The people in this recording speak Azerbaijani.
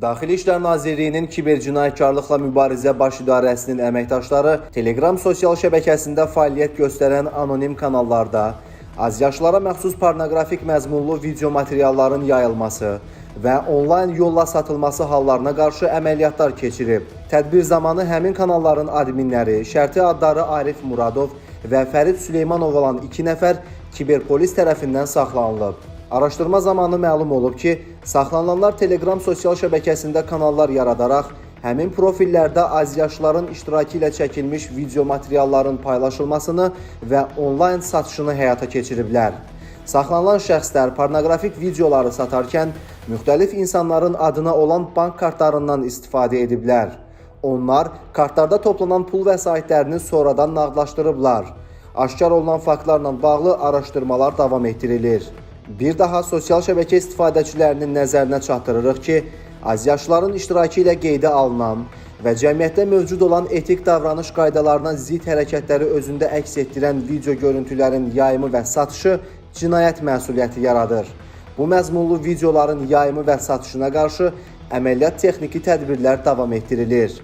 Daxili İşlər Nazirliyinin Kiber Cinayətkarlıqla Mübarizə Baş İdarəsinin əməkdaşları Telegram sosial şəbəkəsində fəaliyyət göstərən anonim kanallarda azyaşlılara məxsus pornoqrafik məzmunlu video materialların yayılması və onlayn yolla satılması hallarına qarşı əməliyyatlar keçirib. Tədbir zamanı həmin kanalların adminləri, şərti adları Arif Muradov və Fərid Süleymanov olan 2 nəfər kiberpolis tərəfindən saxlanılıb. Araşdırma zamanı məlum olub ki, saxlanılanlar Telegram sosial şəbəkəsində kanallar yaradaraq həmin profillərdə azyaşlıların iştirakı ilə çəkilmiş video materialların paylaşılmasını və onlayn satışını həyata keçiriblər. Saxlanılan şəxslər pornoqrafik videoları satarkən müxtəlif insanların adına olan bank kartlarından istifadə ediblər. Onlar kartlarda toplanan pul vəsaitlərini sonradan nağdlaşdırıblar. Aşkar olunan faktlarla bağlı araşdırmalar davam etdirilir. Bir daha sosial şəbəkə istifadəçilərinin nəzərinə çatdırırıq ki, azyaşlıların iştirakı ilə qeydə alınan və cəmiyyətdə mövcud olan etik davranış qaydalarına zidd hərəkətləri özündə əks etdirən video görüntülərin yayımı və satışı cinayət məsuliyyəti yaradır. Bu məzmunlu videoların yayımı və satışına qarşı əməliyyat texniki tədbirlər davam etdirilir.